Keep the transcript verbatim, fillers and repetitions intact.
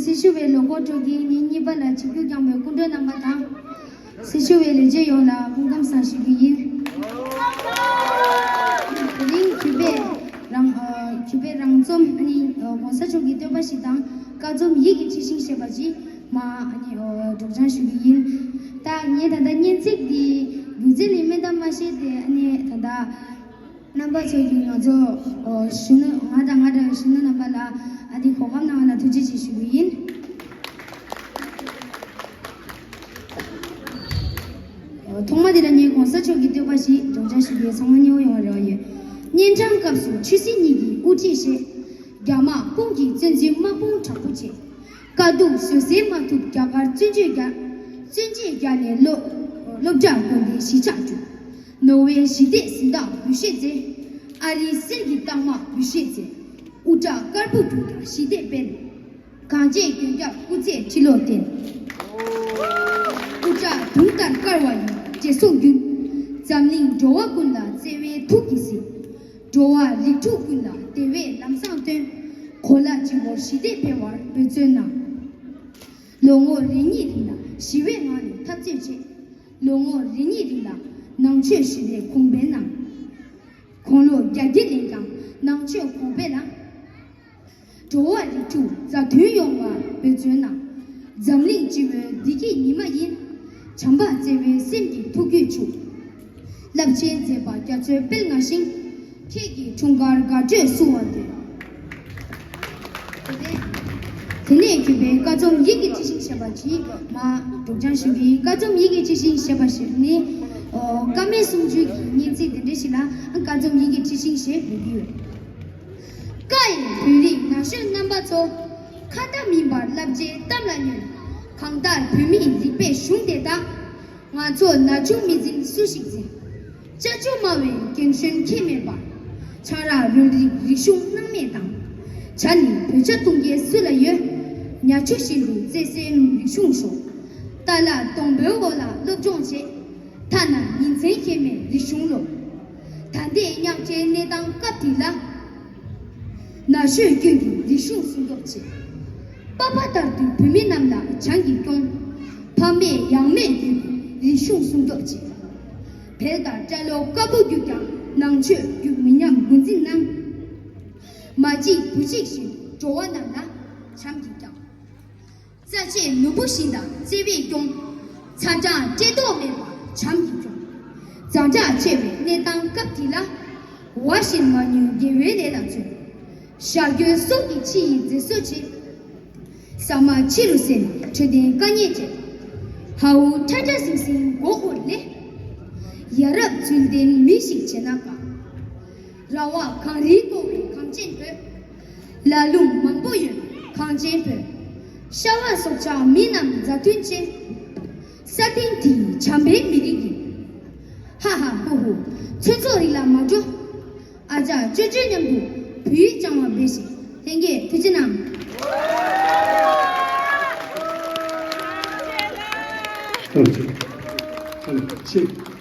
སྲི་ཞུ་བའི་ལོ་འཁོར་དྲུག་གི་ཉིན་གཉིས་པ་ལ་ཆིབས་བསྒྱུར་བསྐྱངས་པའི་སྐུ་མགྲོན་རྣམ་པ་དང་། སྲི་ཞུ་བའི་ལས་བྱེད་ཡོངས་ལ་སྐུ་ཁམས་བཟང་ཞུ་རྒྱུ་ཡིན། དེ་རིང་གུས་པས་རང་ཨ་གུས་པས་རང་རྩོམ་ཨ་ནི་ཨ་༸གོང་ས་མཆོག་གི་བསྟོད་པ་ཞིག་དང་བཀའ་རྩོམ་ཡིད་ཀྱི་ཁྲི་ཤིང་ཞེས་པ་ཅིག་མ་ཨ་ནི་ཨ་སྒྲོག་སྦྱང་ཞུ་རྒྱུ་ཡིན། ད་ངས་ད་ལྟ་སྙན་ཚིག་འདི་སྒྱུ་རྩལ་ལི་མེ་ད་མ་ཤེས་ཏེ་ཨ་ནི་ད་ལྟ། རྣམ་པ་ཚོ་གིས་ང་ཚོ་ཨོ་གཞོན་ནུ་ང་དང་ང་འདྲ་བའི་གཞོན་ནུ་རྣམ་པ་ལ་ཨ་ཏི་གོ་སྐབས་གནང་བ་ལ་ཐུགས་རྗེ་ཆེ་ཞུ་རྒྱུ་ཡིན། ཨོ་ཐོག་མ་དེ་ལ་ངས་༸གོང་ས་མཆོག་གི་བསྟོད་པ་ཞིག་སྒྲོག་སྦྱང་ཞུ་རྒྱུ་ཡིན། ཚང་མ་མཉེས་པོ་ཡོང་བ་རེ་བ་ཡོད། གཉན་འཕྲང་སྐབས་སུ་ཆོས་སྲིད་གཉིས་ཀྱི་དབུ་ཁྲིད་བཞེས། རྒྱ་དམག་དཔུང་གིས་བཙན་འཛུལ་དམག་དཔུང་དྲག་པོ་བྱས། དཀའ་སྡུག་བཟོད་བསྲན་མ་ཐུབ་རྒྱ་གར་བཙན་བྱོལ་རྒྱ། བཙན་བྱོལ་རྒྱ་ནས་སློབ་སློབ་གྲྭ་དགོན་སྡེ་གཞིས་ཆགས་བཅུ། ནོར་ཝེ་ཞི་བདེ་གཟེངས་རྟགས་འབུལ་བཞེས་མཛད། ཨ་རིའི་གསེར་གྱི་རྟགས་མ་འབུལ་བཞེས་མཛད། དབུ་སྐྲ་དཀར་པོ་བསྒྱུར་ཀྱང་ཞི་བདེ་སྤེལ། གངས་ཅན་མགོན་སྐྱབས་སྐུ་ཚེ་ཁྲི་ལོ་བརྟན། དབུ་སྐྲ་དུང་ལྟར་དཀར་བ་ཡིས་རྗེས་སུ་འགྱུར། འཛམ་གླིང་འགྲོ་བ་ཀུན་ལ་བརྩེ་བའི་ཐུགས་ཀྱིས་གཟིགས། འགྲོ་བ་རིགས་དྲུག་ཀུན་ལ་བདེ་བའི་ལམ་བཟང་སྟོན། གོ་ལ་སྤྱི་བོར་ཞི་བདེ་འཕེལ་བར་འབད་བརྩོན་གནང་། ལོ་ངོ་རེ་གཉིས་རིང་ལ་ཞི་བའི་ངང་ནས་འཐབ་རྩོད་བྱས། ལོ་ངོ་རེ་གཉིས་རིང་ལ་ནང་ཆོས་ཞི་བའི་གོང་འཕེལ་གནང་། དགུང་ལོ་བརྒྱད་བརྒྱ་ལོན་ཀྱང་ནང་ཆོས་གོང་འཕེལ་ལ། འགྲོ་བ་རིགས་དྲུག་མཛའ་མཐུན་ཡོང་བར་འབད་བརྩོན་གནང་། འཛམ་གླིང་སྤྱི་བོའི་བདེ་སྐྱིད་ཉི་མ་ཡིན། བྱམས་པ་བརྩེ་བའི་སེམས་ཀྱི་ཐུགས་རྒྱུད་ཕྱུག་རླབས་ཆེན་མཛད་པ་རྒྱ་མཚོའི་དཔལ་མངའ་ཞིང་། ཁྱེད་ཀྱི་འཁྲུངས་སྐར་དགའ་སྤྲོས་བསུ་བར་འདོད། དེ་ནས་གུས་པས་བཀའ་རྩོམ་ཡིད་ཀྱི་དྲི་ཞིང་ཞེས་པ་ཅིག་མ་སྒྲོག་སྦྱང་ཞུ་གི་ཡིན། བཀའ་རྩོམ་ཡིད་ཀྱི་དྲི་ཞིང་ཞེས་པ་ཞིག་ནི། ཨོ། བཀའ་མའི་གསུང་ཆོས་ཀྱི་སྙན་ཚིག་དེ་འདྲ་ཞིག་ལ་བཀའ་རྩོམ་ཡིད་ཀྱི་དྲི་ཞིང་ཞེས་འབོད་ཀྱི་ཡོད། བཀའ་ཡི་བོད་རིགས་ན་གཞོན་རྣམ་པ་ཚོ། ཁ་ཏ་མིན་པར་བསླབ་བྱའི་གཏམ་ལ་ཉོན། གང་ལྟར་བོད་མིའི་རིག་པའི་གཞུང་དེ་དག་ང་ཚོ་ན་ཆུང་མི་འཛིན་སུ་ཞིག་འཛིན། ཅ་ཅོ་སྨྲ་བའི་རྒན་གཞོན་ཁྱད་མེད་པར། ཆང་རག་རོལ་རིགས་རིག་གཞུང་སྣང་མེད་དང་། ཇ་ནི་བོད་ཇ་བཏུང་མཁན་སུ་ལ་ཡོད། ཉ་ཆུ་བཞིན་དུ་བརྩེ་སེམས་རིག་གཞུང་ཤོག་ཏཱ་ལ་སྡོང་པོའི་འོག་ལ་སློབ་སྦྱོང་བྱེད། ཐ་ན་ཉིན་མཚན་ཁྱད་མེད་རིག་གཞུང་ལོ། ད་ལྟའི་ཉག་ཆའི་གནས་སྟངས་སྐབས་དེ་ལ། ན་གཞོན་ཀུན་གྱིས་རིག་གཞུང་སྲུང་སྐྱོབ་བྱེད། པ་ཕ་ལྟར་དུ་བོད་མི་རྣམས་ལ་བྱང་གི་སྐྱོང་། ཕ་མེས་ཡང་མེས་ཀུན་གྱིས་རིག་གཞུང་སྲུང་སྐྱོབ་བྱེད། བལ་དང་སྐྲ་ལོ་དཀར་པོ་བརྒྱུད་ཀྱང་ནང་ཆོས་རྒྱུད་མི་ཉམས་འགོ་འཛིན་གནང་། མ་གཅིག་བུ་གཅིག་བཞིན་འགྲོ་བ་རྣམས་ལ་བྱམས་ཀྱིས་བསྐྱངས། རྩ་ཆེ་ནོར་བུ་བཞིན་དང་བརྩེ་བས་སྐྱོང་། ཚ་གྲང་བཀྲེས་ལྟོགས་མེད་པར་བྱམས་ཀྱིས་སྐྱོང་། ཛ་དྲག་ཆེ་བའི་གནས་སྟངས་སྐབས་དེ་ལ། བ་བཞིན་མ་ཉུལ་དགེ་བའི་ལས་ལ་བརྩོན། ཞར་རྒྱུན་སྲོག་གི་ཕྱི་ཡི་མཛེས་བཟོ་བྱེད། ཟ་མ་ཕྱི་རུ་ཟད་ནས་འཕྲོད་བསྟེན་དཀའ་ངལ་འཕྲད། ཧ་ཧུ་ཁྲ་ཁྲ་ཟིང་ཟིང་མགོ་སྐོར་ལས། ཡ་རབས་ཚུལ་ལྡན་མི་ཞིག་བྱེད་ན་དགའ། ར་བ་གངས་རིས་བསྐོར་བའི་གངས་ཅན་བོད། ལ་ལུང་མང་པོ་ཡོད་གངས་ཅན་བོད། ཤ་བ་སྲོག་ཆགས་མི་རྣམས་མཛའ་མཐུན་ཅན། ས་སྟེང་དེ་ཡི་བྱམས་པའི་མི་རིགས་ཡིན། ཧ་ཧ་ཧུ་ཧུ་ཚོན་ཚོགས་རིགས་ལ་མ་འགྲོ། ཨ་ཅག་ཅོ་ཅོའི་མཉམ་དུ་བོད་ཡིག་སྦྱང་བ་འབད་ཞིག་ལྷན་རྒྱས་ཐུགས་རྗེ་གནང་། ཐུགས་རྗེ་ཆེ།